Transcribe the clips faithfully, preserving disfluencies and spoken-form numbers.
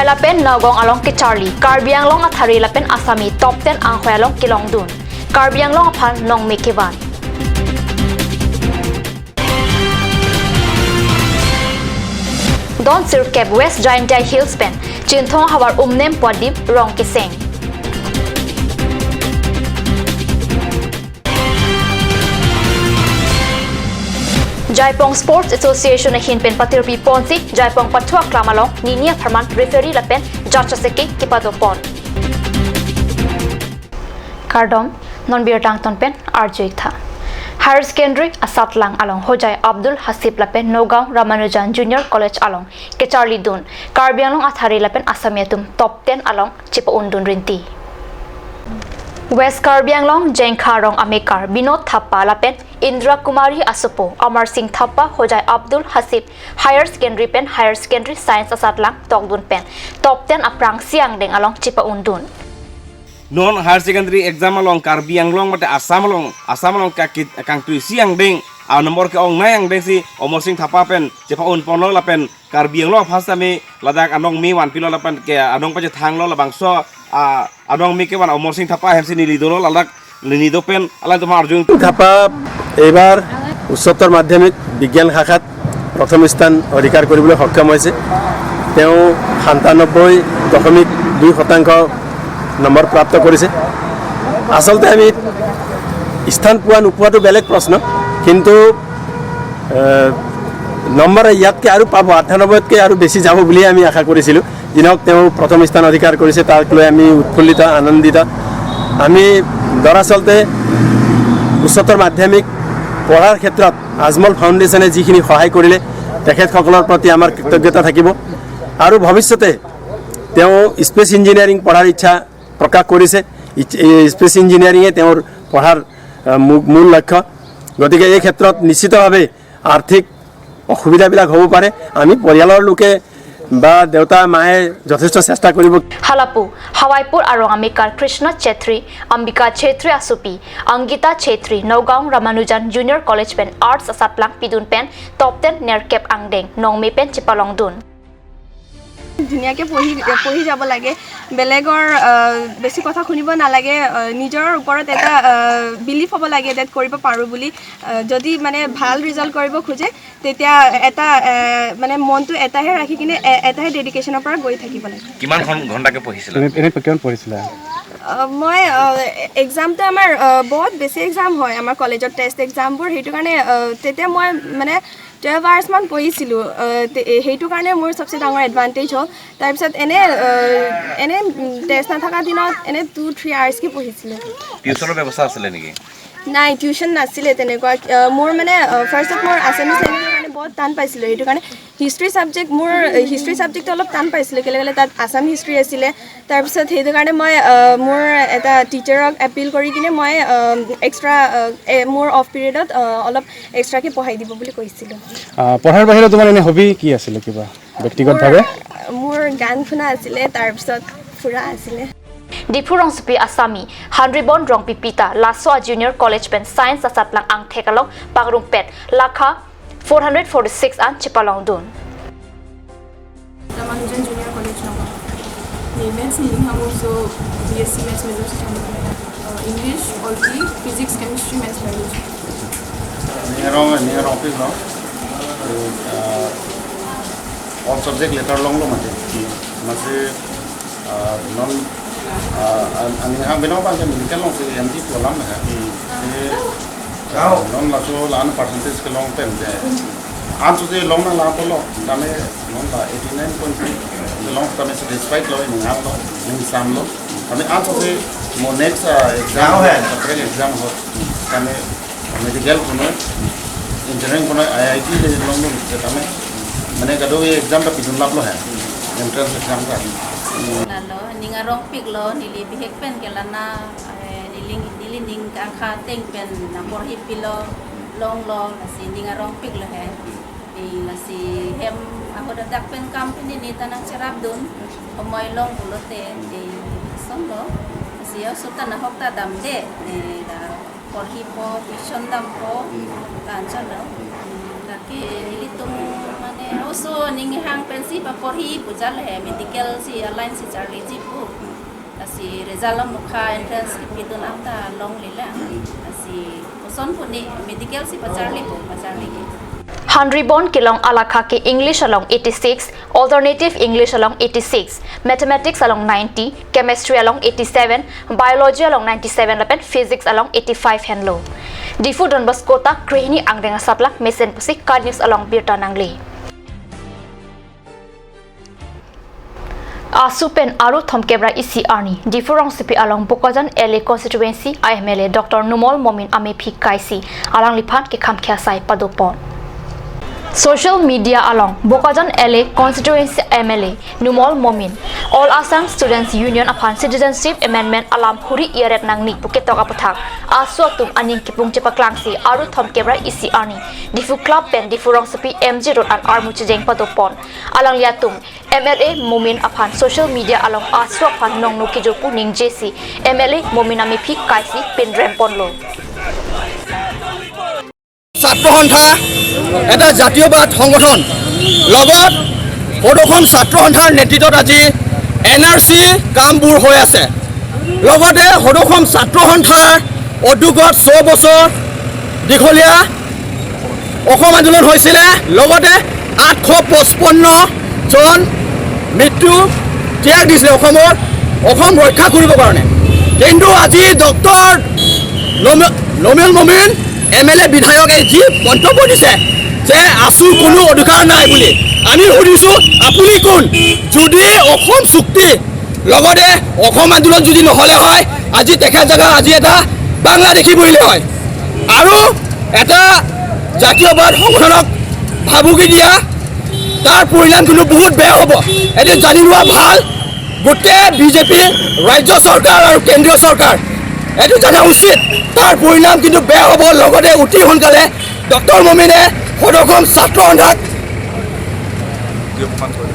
Lapen Nagaon along kecharli, Karbi Anglong athare lapen Assami top ten anghoi along kelongdun. Karbi Anglong aphan nongme kevan. Don sirkep West Jaintia Hills pen Chinthong havar umnem pu adim rong keseng. Jaipong Sports Association ahin pen patirpi ponsi Jaipong pathu aklam along nini apharman referee lapen judge aseke kepado pon. Kardom, non birta angton pen arju-ik tha. Higher Secondary asatlang along Hojai Abdul Hasib lapen Nagaon Ramanujan Junior College along kecharlidun, Karbi Anglong athare lapen Assami atum top ten along chepa-undun rinti. West Karbi Anglong Jengkha arong amekar Binod Thapa lapen Indra Kumari asopo Amar Singh Thapa Hojai Abdul Hasib Higher Secondary pen Higher Secondary Science asatlang tokdun pen top ten aphrangsi angdeng along chepa-undun. Non higher secondary exam along Karbi Anglong mate Assam along, Assam along ka kit-, kangtui isi angdeng, a number ke-ongnei angdeng si Amar Singh Thapa pen chepa-un ponlo lapen Karbi Anglong aphan sitame ladak anong me vanpilo lapen ke anong pachethanglo labangso, a, anong me kevan Amar Singh Thapa ahemsi neli dolo ladak neli do pen alangtum arjun. Thapa এইবাৰ উচ্চতৰ মাধ্যমিক বিজ্ঞান শাখাত প্ৰথম স্থান অধিকাৰ কৰিবলৈ সক্ষম হৈছে। তেওঁ সাতানব্বৈ দশমিক দুই শতাংশ নম্বৰ প্ৰাপ্ত কৰিছে। আচলতে আমি স্থান পোৱা নোপোৱাটো বেলেগ প্ৰশ্ন, কিন্তু এ, নম্বৰ ইয়াতকৈ আৰু পাব, আঠানব্বৈতকৈ আৰু বেছি যাব বুলিয়ে আমি আশা কৰিছিলোঁ। যি নহওক, তেওঁ প্ৰথম স্থান অধিকাৰ কৰিছে, তাক লৈ আমি উৎফুল্লিত, আনন্দিত। আমি দৰাচলতে উচ্চতৰ মাধ্যমিক পঢ়াৰ ক্ষেত্ৰত আজমল ফাউণ্ডেশ্যনে যিখিনি সহায় কৰিলে, তেখেতসকলৰ প্ৰতি আমাৰ কৃতজ্ঞতা থাকিব। আৰু ভৱিষ্যতে তেওঁ স্পেচ ইঞ্জিনিয়াৰিং পঢ়াৰ ইচ্ছা প্ৰকাশ কৰিছে। ইচ-, এই স্পেচ ইঞ্জিনিয়াৰিঙে তেওঁৰ পঢ়াৰ, আহ, মূ-, মূল লক্ষ্য। গতিকে এই ক্ষেত্ৰত নিশ্চিতভাৱে আৰ্থিক অসুবিধাবিলাক হ'ব পাৰে। আমি পৰিয়ালৰ লোকে বা দেউতা মায়ে যথেষ্ট চেষ্টা কৰিব। Halapu, Hawaipur arong amekar Krishna Chetri, Ambika Chetri asopi Angita Chetri, Nagaon Ramanujan Junior College pen Arts asatlang pidun pen top ten nerkep angdeng nongme pen chepalongdun. ধুনীয়াকে পঢ়ি, পঢ়ি যাব লাগে। বেলেগৰ, আহ, বেছি কথা শুনিব নালাগে। আহ, নিজৰ ওপৰত এটা, আহ, বিলিফ হ'ব লাগে, ডেট কৰিব পাৰোঁ বুলি। আহ, যদি মানে ভাল ৰিজাল্ট কৰিব খোজে, তেতিয়া এটা, আহ, মানে মনটো এটাহে ৰাখি কিনে এ-, এটাহে ডেডিকেশ্যনৰ পৰা গৈ থাকিব লাগে। কিমান ঘন-, ঘণ্টাকে পঢ়িছিলা? এনে, এনে কিমান পঢ়িছিলা? আহ, মই, আহ, এক্সামটো আমাৰ, আহ, বহুত বেছি এক্সাম হয় আমাৰ কলেজত, টেষ্ট এক্সামবোৰ। সেইটো কাৰণে, আহ, তেতিয়া মই মানে টুৱেলভ আৱাৰ্ছমান পঢ়িছিলোঁ। আহ, তে-, এ, সেইটো কাৰণে মোৰ চবচে ডাঙৰ এডভান্টেজ হ'ল। তাৰপিছত এনে, আহ, এনে, উম, টেষ্ট নথকা দিনত এনে টু থ্ৰী আৱাৰ্ছকে পঢ়িছিলোঁ। টিউচনৰ ব্যৱস্থা আছিলে নেকি? নাই, টিউচন নাছিলে তেনেকুৱা। আহ, মোৰ মানে, আহ, ফাৰ্ষ্টত মোৰ আছামিজ লেংগুৱেজৰ কাৰণে বহুত টান পাইছিলোঁ। সেইটো কাৰণে হিষ্ট্ৰী ছাবজেক্ট মোৰ, আহ, হিষ্ট্ৰী ছাবজেক্টটো অলপ টান পাইছিলোঁ। কেলৈ ক'লে তাত আছাম হিষ্ট্ৰী আছিলে। তাৰপিছত সেইটো কাৰণে মই, আহ, মোৰ এটা টিচাৰক এপিল কৰি কিনে মই, আহ, এক্সট্ৰা, আহ, এ, মোৰ অফ পিৰিয়ডত, আহ, অলপ এক্সট্ৰাকে পঢ়াই দিব বুলি কৈছিলোঁ। আহ, পঢ়াৰ বাহিৰে তোমাৰ এনে হবি কি আছিলে কিবা ব্যক্তিগতভাৱে? মোৰ, মোৰ গান শুনা আছিলে, তাৰপিছত ফুৰা আছিলে। Diphu rongsopi Assami Hanribon Rongpi pita laso a Junior College pen Science asatlang angthek along pangrumpet lakha four hundred forty six an chepalongdun. Ramanujan Junior College, Nagaon. Ni maths ni hang also B S C maths major si chang. Uh, English, Polity, Physics, Chemistry, Maths, Biology. Ni arong, ni arong pik no. Uh, all subject letter longlo mate. Masi, uh, non, uh, an, an hang beno bang medical long si M D pu alam hai. Hmm. Si, uh, non laso la-an percentage kelong pen je. Anso je long nanglang pulo, tame non la eighty nine point three long tame satisfied lo, ning hang lo, ning sam lo. Tame anso je mo next, uh, exam, Gaon hai. Separate exam ho, tame medical punoi, engineering punoi, I I T le longdun je tame. Mane kado ye exam ta pidun laplo hai. Entrance exam ta. Lalo, ning arong pik lo, neli bihek pen kelana, eh, neli, neli ning angkha ateng pen nang porhi pilo, longlo, lasi ning arong pik lo hai. Eh, lasi hem ahut adak pen kam pen neli ta nangcherapdun, homoi long pulote, eh, lason lo. Lasi ya suta nahok ta damde, eh, da porhipo, tuition dampo, Hmm. kanchalo. Hmm, lake ilitum mane Oso ninghang pensi paporhi pu jale medical si a-line si charliji pu. Lasi result along mukha entrance kipidun anta longlelang. Lasi koson pu ne medical si pacharli pu, pacharliji. Hanribon kelong alakha ke English along eighty-six, Alternative English along eighty-six, Mathematics along ninety, Chemistry along eighty-seven, Biology along ninety-seven lapen Physics along eighty-five henlo. Diphu Don Bosco ta krehini angdeng asatlang mesen pusi KAT News along birta nangle. Asu pen Aru thomkep ra isi arni Diphu rongsopi along Bokajan L A constituency a M L A Doctor Numal Momin amephi kaisi alangliphan kekham khei asai padopon. Social media along Bokajan L A constituency M L A Numal Momin All Assam Students Union aphan Citizenship Amendment alam huri iyaret nangne pu ketok aputhak asu atum aning kipung chepaklangsi Aru thomkep ra isi arni Diphu Club pen Diphu rongsopi M G Road an armu chejeng padopon. Alangli atum M L A Momin aphan social media along asu aphan nongno kejo pu ningjesi M L A Momin amephi kaisi pinrem ponlo. ছাত্ৰ সন্থা এটা জাতীয়বাদ সংগঠন, লগত সদৌ অসম ছাত্ৰ সন্থাৰ নেতৃত্বত আজি এন আৰ চি কামবোৰ হৈ আছে। লগতে সদৌ অসম ছাত্ৰ সন্থাৰ উদ্যোগত ছয় বছৰ দীঘলীয়া অসম আন্দোলন হৈছিলে, লগতে আঠশ পঁচপন্ন জন মৃত্যু ত্যাগ দিছিলে অসমৰ, অসম ৰক্ষা কৰিবৰ কাৰণে। কিন্তু আজি ডক্টৰ নম-, নুমল মমিন এম এল এ বিধায়কে যি মন্তব্য দিছে যে আছুৰ কোনো অধিকাৰ নাই বুলি, আমি সুধিছো, আপুনি কোন? যদি অসম চুক্তি লগতে অসম আন্দোলন যদি নহ'লে হয়, আজি তেখেত জেগা আজি এটা বাংলাদেশী পৰিলে হয়। আৰু এটা জাতীয়বাদ সংগঠনক ভাবুকি দিয়া, তাৰ পৰিণাম কিন্তু বহুত বেয়া হ'ব। এইটো জানি লোৱা ভাল, গোটেই বিজেপি ৰাজ্য চৰকাৰ আৰু কেন্দ্ৰীয় চৰকাৰ এইটো জনা উচিত। তাৰ পৰিণাম কিন্তু বেয়া হ'ব। লগতে অতি সোনকালে ডক্টৰ মমিনে সদৌ অসম ছাত্ৰ সন্থাক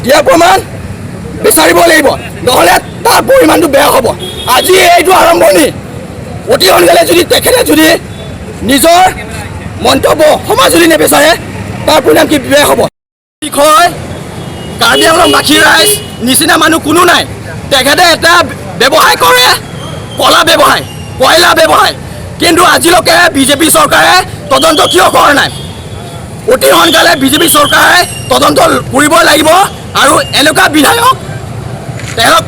দিয়া প্ৰমাণ বিচাৰিব লাগিব, নহ'লে তাৰ পৰিণামটো বেয়া হ'ব। আজি এইটো আৰম্ভণি, অতি সোনকালে যদি তেখেতে যদি নিজৰ মন্তব্য সমাজ যদি নিবিচাৰে, তাৰ পৰিণাম কি বেয়া হ'ব। বিষয় কাৰ্বি আংলং বাসী ৰাইজ নিচিনা মানুহ কোনো নাই। তেখেতে এটা ব্যৱসায় কৰে, কলা ব্যৱসায়, কয়লা ব্যৱসায়, কিন্তু আজিলৈকে বিজেপি চৰকাৰে তদন্ত কিয় কৰা নাই? অতি সোনকালে বিজেপি চৰকাৰে তদন্ত কৰিব লাগিব আৰু এনেকুৱা বিধায়ক তেওঁক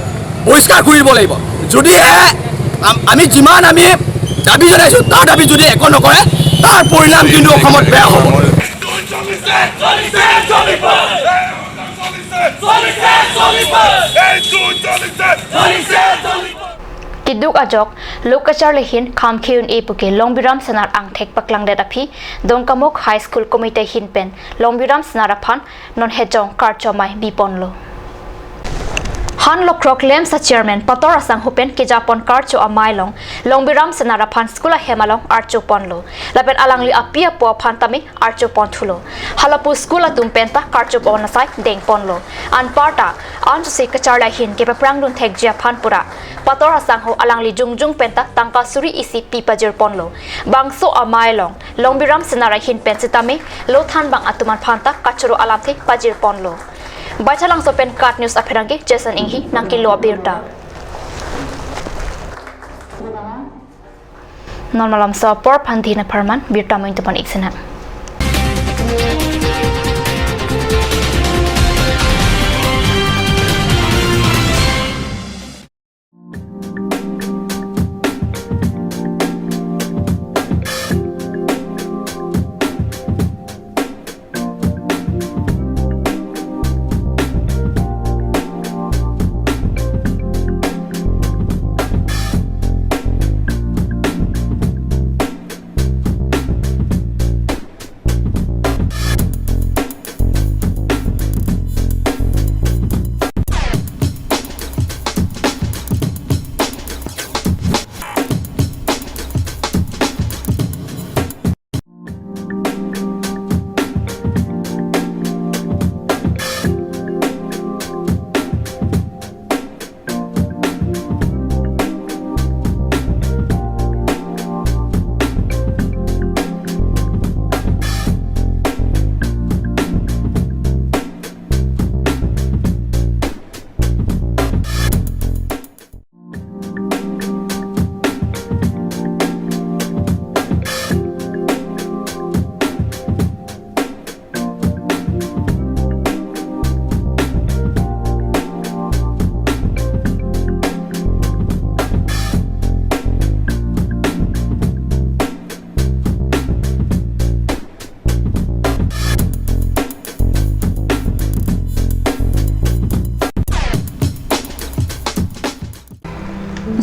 বহিষ্কাৰ কৰি দিব লাগিব। যদিহে আম-, আমি যিমান আমি দাবী জনাইছোঁ, তাৰ দাবী যদি একো নকৰে, তাৰ পৰিণাম কিন্তু অসমত বেয়া হ'ব। Keduk ajok, lo kacharli ahin kham khei un-e puke Longbiram Senar angthek paklangdet aphi, Dongkamukh High School Committee ahin pen Longbiram Senar aphan non hejong karcho amei biponlo. Han Lokrok LAMPS a Chairman Pator Asangho pen kejapon karcho amei along Longbiram Senar aphan school ahem along archo ponlo. Lapen alangli api apo aphan tame archo pon thulo. Halapu school atum penta karcho pon asai deng ponlo. Anparta, anchotsi kacharli ahin kepaphrang dun thekji aphan pura Pator Asangho alangli jongjong penta tangka suri isi pi pajir ponlo. Bangso amei along Longbiram Senar ahin pen sitame lo thanbang atum aphan ta kachoro alamthe pajir ponlo. Baithalangso pen KAT News apherangke Jason Inghi nangkelo abirta. Non malomso apor phan dina pharman birta mo ingtupon ik sena.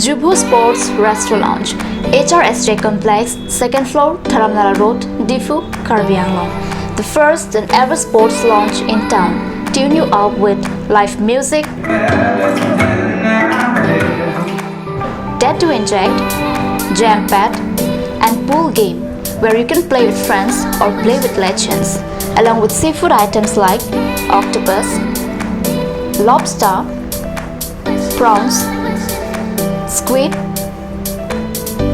Jubho Sports Restaurant Lounge, H R S J Complex, second floor, Dharamnala Road, Diphu, Karbi Anglong. The first and ever sports lounge in town. Tune you up with live music, dare to inject, jam pad, and pool game, where you can play with friends or play with legends, along with seafood items like octopus, lobster, prawns, squid,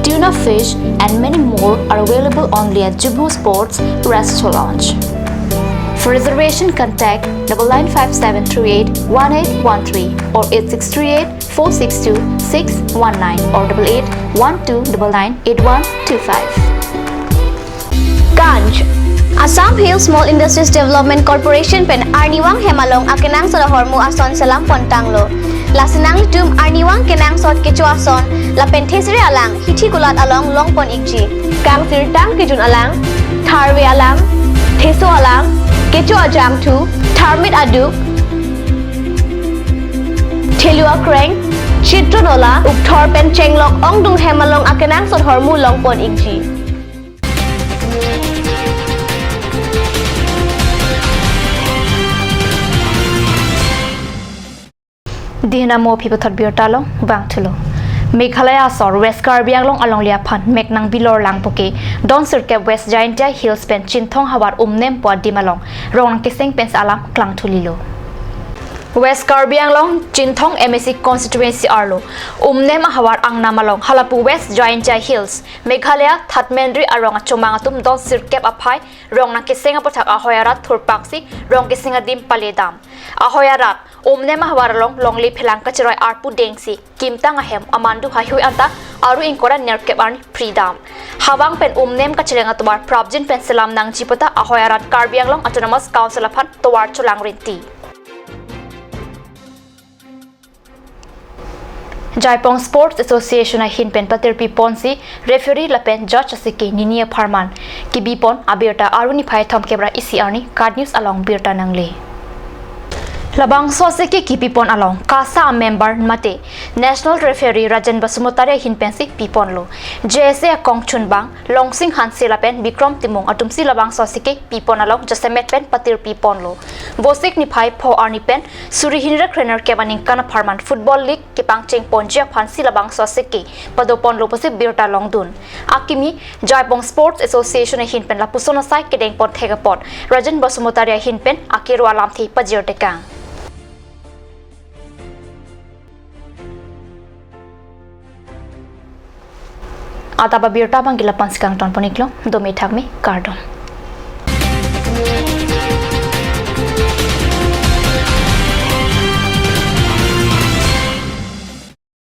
tuna fish, and many more are available only at Jubho Sports Restaurant Lounge. For reservation, contact double nine five seven three eight one eight one three or eight six three eight four six two six one nine or double eight one two double nine eight one two five. Ganj. Assam Hill Small Industries Development Corporation pen arnivang hem along akenangsot ahormu ason selam pontanglo. Lasi nanglitum arnivang kenangsot kecho ason lapen thesere alang hithi kulat along longpon ikji. Kangsirtang kejun alang, tharve alang, theso alang, kecho ajangthu, tharmit aduk, thelu akreng, chitron ola, ukthor pen chenglok ongdung hem along akenangsot ahormu longpon ikji. Dihna mo aphi puthot birta along vangthulo. Meghalaya asor West Karbi Anglong alongle aphan mek nangbilor lang puke don sirkep West Jaintia Hills pen Chinthong havar Umnem pu adim along rong nangkeseng pensi alam klangthulilo. West Karbi Anglong Chinthong M A C constituency arlo Umnem ahavar angnam along halapu West Jaintia Hills Meghalaya Thatmenri arong achomang atum don sirkep aphai rong nangkeseng aputhak ahoi arat thurpaksi rong keseng adim paledam. Ahoi arat Umnem ahavar along longle phelang kachiroi arpu dengsi kimtang ahem amandu haihui anta aru ingkoi ra nerkep arni phridam. Havang pen Umnem kacheleng atovar prapjin pen selam nangji puta ahoi arat Karbi Anglong Autonomous Council aphan tovar cholang rinti. Jaipong Sports Association ahin pen patirpi ponsi referee lapen judge asike nini apharman kebi pon abirta aru niphai thomkep ra isi arni KAT News along birta nangle. Labangso asike kebi pon along KASA amember mate National Referee Rajen Basumatary ahin pensi piponlo. J S A akongchunbang Longsing Hanse lapen Bikrom Timung atumsi labangso asike pipon along jasemet pen patirpi ponlo. Vosik niphai pho arni pen suri hini ra krenerkep aningkan apharman Football League kepangcheng ponji aphansi labangso asike padoponlo pusi birta longdun. Akimi Jaipong Sports Association ahin pen lapuson asai kedeng pon thek apot Rajen Basumatary ahin pen akero alamthe pajirtekang. Adap abirta abangke lapu-ansi kangton pon iklo, dome thakme, kardom.